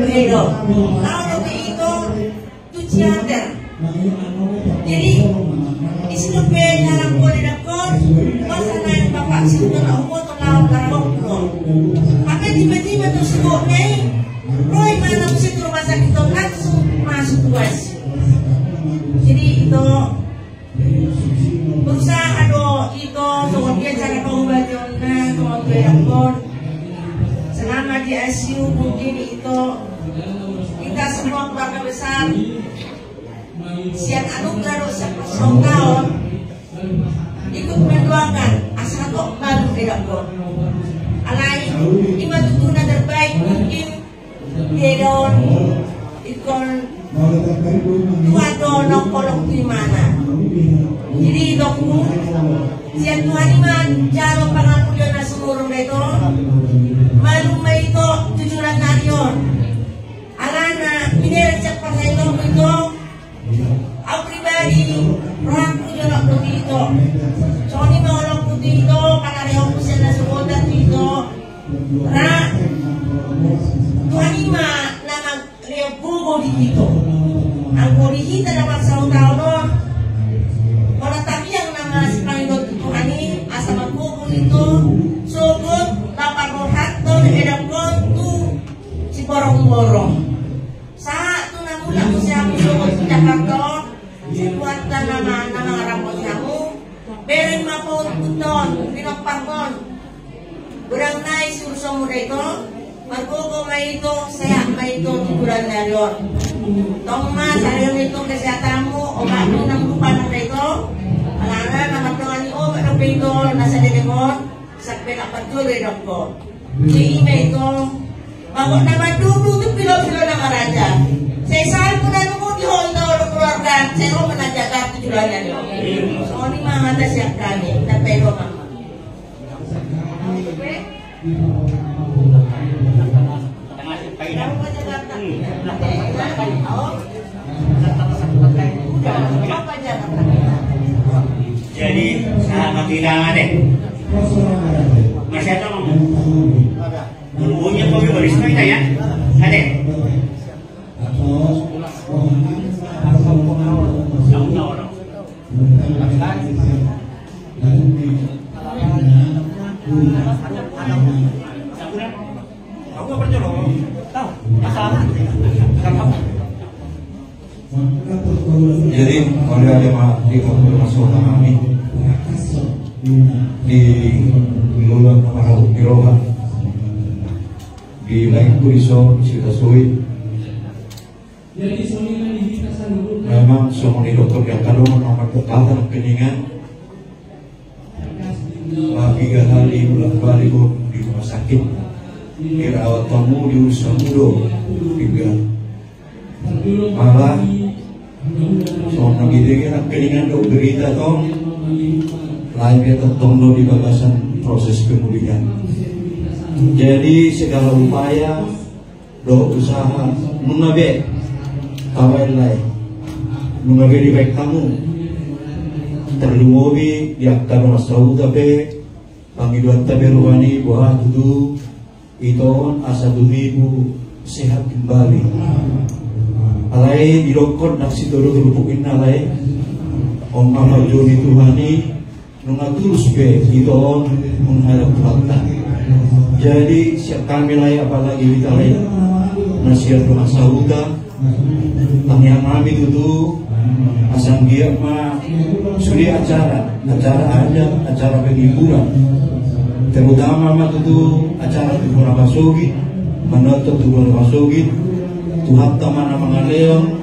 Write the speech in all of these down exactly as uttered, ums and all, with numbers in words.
Edo. Lalu di itu tu Ciater. Jadi, isi dope dalam kode dakon, masa naik bapak situ nak umur tu lawan barang umur. Apa tiba-tiba tu sebut naik, roy mana mesti tu rumah sakit tu langsung masuk tuas. Jadi itu berusaha do ito, songon dia cara pengobationna, songon dia pun. Selama di I C U mungkin ito, kita semua keluarga besar, sian anugerah do sian pasaut taon, ikut mendoakan, asa tok baru dia pun. Alai, ima tutu na terbaik mungkin Dia do on, ingkon Tuhan do nongkolok tu imana. Jadi, didokku, sian Tuhan i ma jalo pangampunan na sumurung do ito. Malum ma ito tu joloan ni ari on. Alana, pinere sian pasahitonku ito. Au pribadi, rohangku jolo tu ito. Songon i ma oloku tu ito, pangarehonku sian na so bota tu ito. Ra, Tuhan i ma na mangalehon gogo di ito. Anggo di hita na marsaut taon on, molo tangiang na masipangido tu Tuhan i, asa margogo ito, sogot na parrohahon, edapkon tu siborongborong. Sahat tu na mulak muse hamu sogot tu Jakarta on, sai Tuhanta na ma-, na mangaramoti hamu, bereng ma pahompu on, pinompar on. Godang nai siurusanmu do ito, margogo ma ito, sehat ma ito tu joloan ni ari on. Tong ma sarion ito kesehatanmu, obatmu nang rupa nang do ito, alana na mardongan ni obat dope ito na sadedeng on, sampe na parjolo edapkon. Jadi ima ito, mangkok na mandudu tu pilopilo na maraja. Sai salpu na nunga di ho ito, keluarga, sai ro ma na jaga tu joloan ni ari on. Songon i ma hata sian hami, tape ro ma. Jadi, selamat hidangan deh. Masih ada, Bang? Punya kopi baris itu ya? Ada. Jadi, oleh ada ma di waktu masuk kami di luluan nomor di roha di lain tulisan cerita sulit. Memang songon i dokter yang kadang nama kekuatan keningan. Lagi hali bolak balik di rumah sakit. Dirawat tamu di urusan mudo juga. Malah songon na bidege na keningan do berita tong. Lain dia tong do di bagasan proses pemulihan. Jadi segala upaya dohot usaha nunga be tabaen lae, nunga be dibaen hamu. Tarlumobi di angka dongan sahuta pe, pangidoanta pe rupani boha tutu ito on asa tumibu sehat kembali. Alai didokkon ndang sitolu turpuk inna lae, on ma parjolo ni Tuhan i. Nunga tulus be ito on menghadap Tuhanta. Jadi sian hami lae, apalagi hita lae na sian dongan sahuta, tangiang hami tutu asa anggiat ma sude acara, acara adat, acara penghiburan, terutama ma tutu acara tubu na pasogit, manonton tubu na pasogit, Tuhanta ma na mangalehon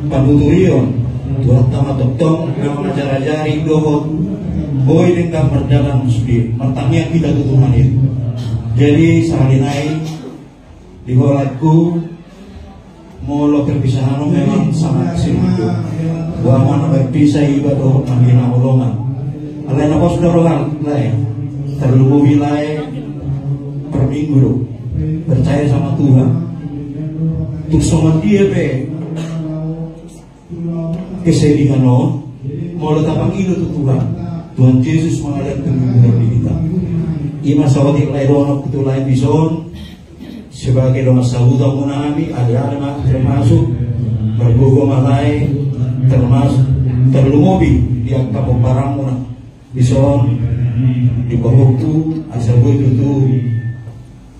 panuturion, Tuhanta ma tongtong na mangajarajari dohot boi denggan mardalan sude, martangiang hita tu Tuhan i. Jadi sahali nai di holatku, molo perpisahan on memang sangat sedih. Boha ma na berpisah iba dohot na hinaholongan. Alai na pos do roha lae, tarlumobi lae per minggu do. Percaya sama Tuhan. Tung songon dia pe kesedihan on, molo tapangido tu Tuhan, Tuhan Jesus mangalehon penghiburan di hita. Ima saotik lae dohononku tu lae dison. Sebagai dongan sahuta muna hami, ale-ale ma termasuk margogo ma lae, termasuk terlumobi di angka pomparanmuna. Dison diboanku asa boi tutu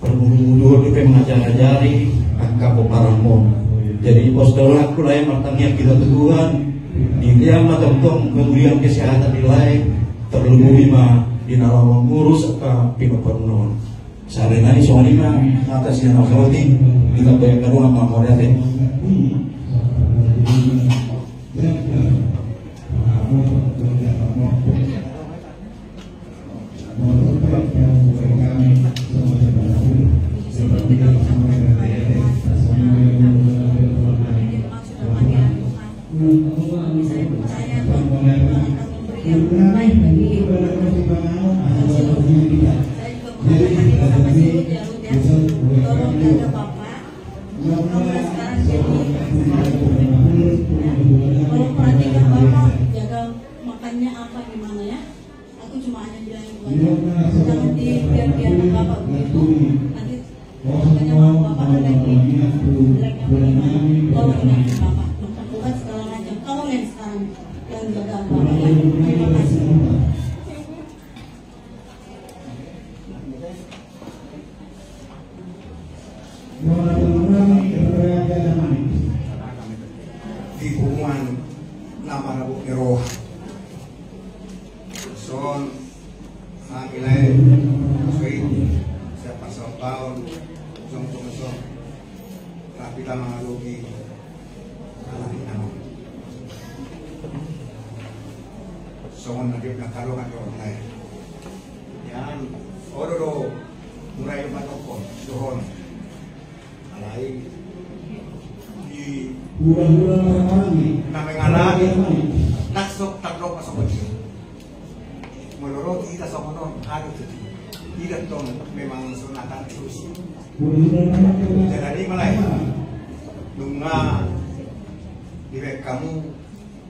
parmudu-muduon dope mangajari-ajari angka pomparanmuna. Jadi pos daulahku lae, martangiang hita tu Tuhan, dilehon ma tongtong kemuliaan kesehatan di lae, terlumobi ma di na laho mangurus angka pinomparmuna on. Sarinai songon i ma hata sian au saotik, hita baen haduan ma mauliate. Saya percaya Tuhan akan memberi yang terbaik bagi hidup kita. Saya juga mengucapkan terima kasih untuk Yarut ya. Tolong jaga Bapak. Kalau nggak sekarang jadi, tolong perhatikan Bapak, jaga makannya apa gimana ya. Aku cuma hanya bilang itu aja. Jangan dibiarbiarkan Bapak begitu. Nanti makanya mau Bapak ada di jelek yang menimpa. Tolong ingatkan Bapak. Makan obat segala macam. Tolong yang sekarang. Yang jaga Bapak ya. Terima kasih. Di punguan na marabot ni roha. Son hami lae, soi siap pasampahon, song song song. Tapi ta mangalogi. Songon na dia na karo kan do lae. Yan, odo do, mulai do patokon dohon. Alai di na mengalami, langsung terdok masuk ke dia. Menurut kita sama non ada tuh. Tidak dong, memang sunatan terus. Jadi malae nunga dibaen hamu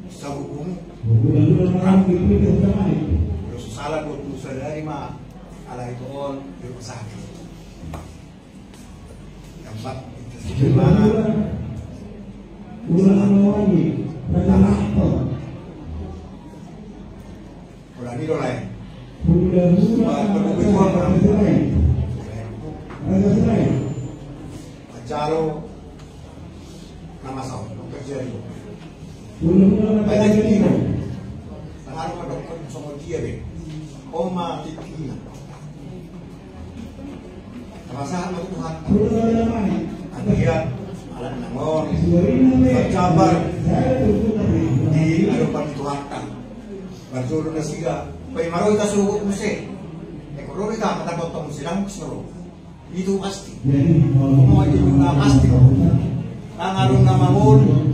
sabukumu. Terus salah dua puluh sadari ma alai on di rumah sakit. Tempat itu sih mana? Ulang lagi. Ulang lagi. Manjalo na masa on, kerja di. Banyak di. Sangat mendukung sama dia deh. Oma tipina. Masalah itu hak. Adia, alat nangon, sabar. Di adopan Tuhan. Barjolo nasida, paima ro hita surugut muse. Eko ro hita, mata potong muse, dang muse ro. Itu pasti. Mau itu na pasti. Nang adong na mangolu,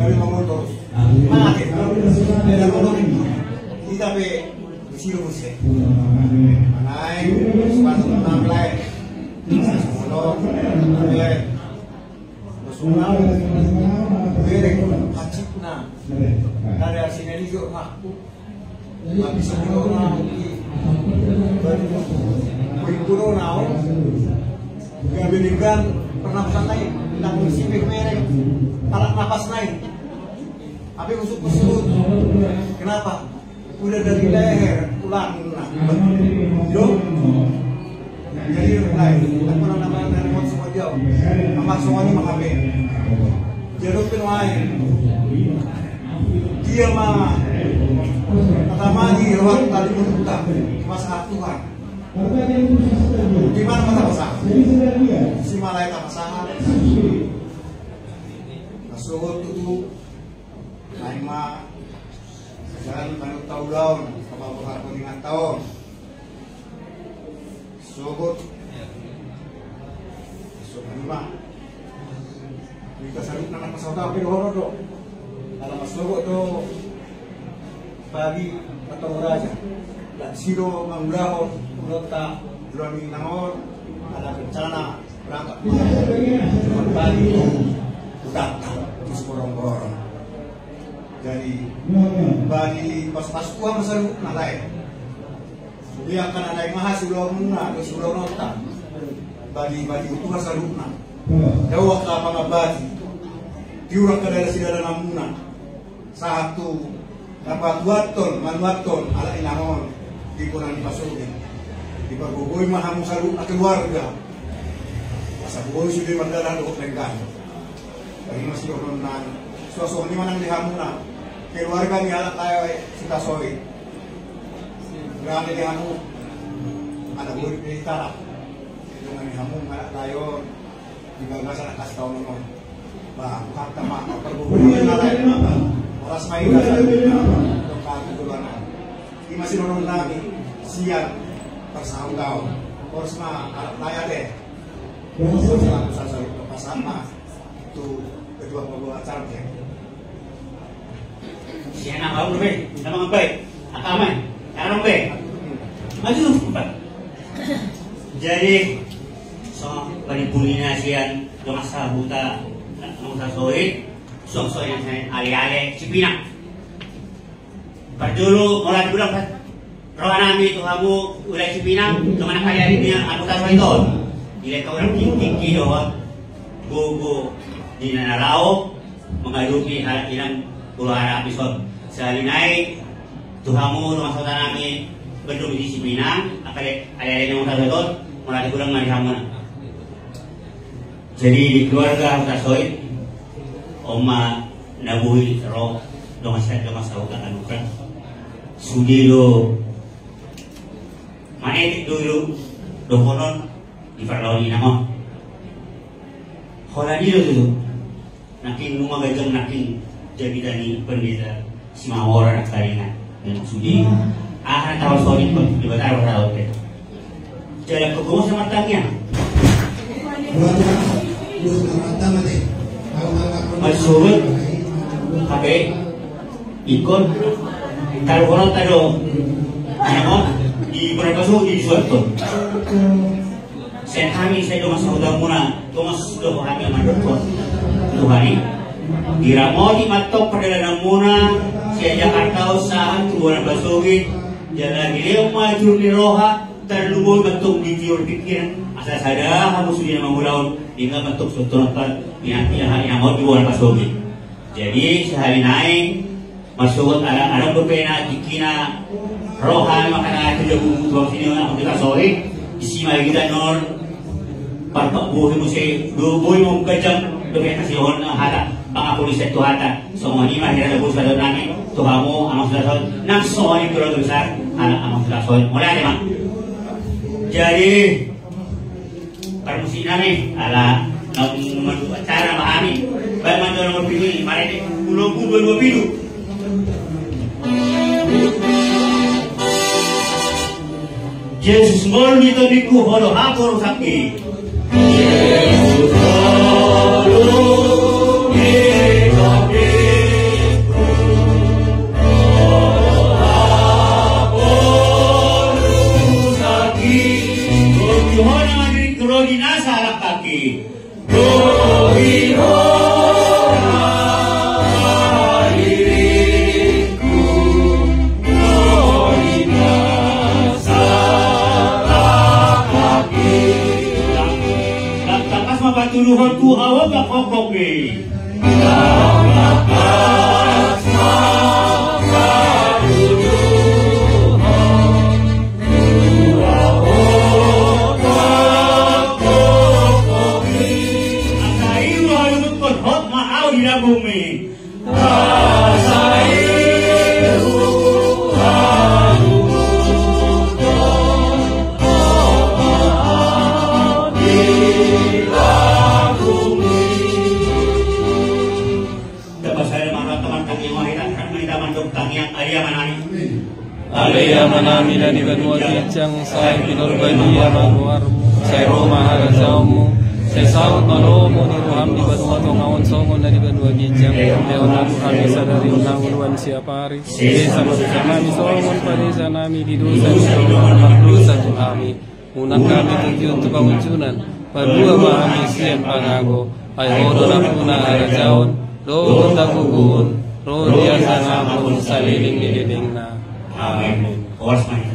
kami mangolu terus. Mate. Tidak mangolu. Hita pe, surugut muse. Manai, sepatu nang lain. Sepatu nang lain. Bereng hacitna. Dari asina ni jo ma. Tapi sebelumna kui kuno nao. Gabe ni gan pernapasan lain. Nang si bereng. Alat napas lain. Tapi usuk usuk. Kenapa? Udah dari leher, tulang, nah. Yo. Jadi, lain. Aku pernah nama telepon sama dia. Sama semua ini mengambil. Jadi, open lain. Dia mah pertama di ruang tadi menduta. Masalah Tuhan. Di mana mata besar? Si malaikat masalah. Masuk tuh. Naeng ma, dan manut taulaon, kapal-kapal peringatan taon. Sogot. Sogot ma. Kita salut nama pesawat apa di horor do. Kalau masuk do, pagi atau raja. Dan siro mangulahon, ulota, ulami nangor, ada rencana. Berangkat. Bagi tu datang tu seborong-borong. Jadi bagi pas-pas tua masa lu nalai. Dia akan ada yang mahas ulang muna, terus ulang nota. Bagi bagi utuha saluhutna. Dao angka pangambati. Tiur angka dala sidalananmuna. Sahat tu na patuathon manuathon halak inang on di bona ni pasogit. Dipargogoi ma hamu saluhut keluarga. Asa boi sude mardalan dohot denggan. Bagi masidohonon nami, suang songon i ma nang di hamuna keluarga ni halak lae Hutasoit. Rame di hamu. Ada boi di tara. Dengan hamu halak lae on di bagasan atas tahun on. Bah, kata ma, perbubuhan na lain. Horas ma i, horas ma i. Ima sidohonon nami sian parsahutaon. Horas ma halak lae ate. Horas ma, horas ma. Pasahat ma tu ketua pembawa acara. Sian na baru be, nama ngapai? Akamai, sekarang be. Maju, cepat. Jadi, so, panimpulina sian dongan sahuta, dongan sasoit, sok-sok yang saya ale-ale, Cipinang. Parjolo, mauliate godang, Pak. Roha nami tu hamu, ulae Cipinang, tu manang kali ari dia, aku tak soiton. Ile kau orang tinggi dohot, gogo, di na laho, mangadopi halak inang, pulo ara apison. Sahali nai, tu hamu, tu masa nami, bendung di Cipinang, akale, ale-ale nang utar beton, mauliate godang ma di hamu na. Jadi di keluarga Hutasoit, on ma na boi ro, dongan sa-, dongan sahuta Anugrah. Sude do, maetik do, do, dohonon, di parlaon inang on. Holan i do tutu. Nangkin nunga ganjang nangkin jamita ni pendeta Simanggora na taringan. Memang sude. Aha na tahu soal ini, Pak? Di Batara, Batara, oke. Jalan ke gua sama tangiang. Mas surut, H P, ikon, taruh orang tado. Anak, di berapa suhu di suatu. Sian hami, sian dongan sahutamuna, dongan suda hami mandok tu Tuhan i. Diramoti ma antong pardalananmuna sian Jakarta on sahat tu bona ni pasogit. Jala dilehon ma tiur ni roha, tarlumobi ma antong di tiur pikiran. Asa sada hamu sude na mangulahon, denggan ma antong suhut tu na pinantikan hami na mangulahon di bona ni pasogit. Jadi sahali nai, marsogot ala, adong dope na tingkina roha ni makanan tu jabu tu bang sini na kita sori, isi ma kita non, parpak bohi muse, do bohi mau kejam, dope kasih on hata, pangapolisian tu hata, songon i ma hira jabu sadot nami, tu hamu, amang suda sori, nang songon i kura besar, anak amang suda sori, mulai ma. Jadi, parmusik nami, ala, na manduk acara ma hami, baen ma tu nomor pitu i, marende, ulo ulo dua pitu. Jesus ngolu ni tondingku, holo haporu sangki. Jesus ngolu ni tondingku, holo haporu sangki. Rodi hona ma diri, rodi nasa alak kaki. Tangkas ma patuluhon tu awo tak hokok be. Tapasada ma roha, tangiang ma hita, rap ma hita mandok tangiang. Ale Amanami. Ale Amanami na di banua ginjang, sai pinarbadia ma goarmu, sai ro ma harajaonmu, sai saut ma lomo ni roham di banua tonga on songon na di banua ginjang. Lehon ma tu hami sadari on hangoluan siapari. Padesa ma tu hami songon panesanami di dosa ni na mardosa tu hami. Unang hami togihon tu pangunjunan, palua ma hami sian pangago, ai Ho do nampuna harajaon, dohot hagogoon, ro di hasangapon saleleng ni lelengna. Amen. Horas ma i.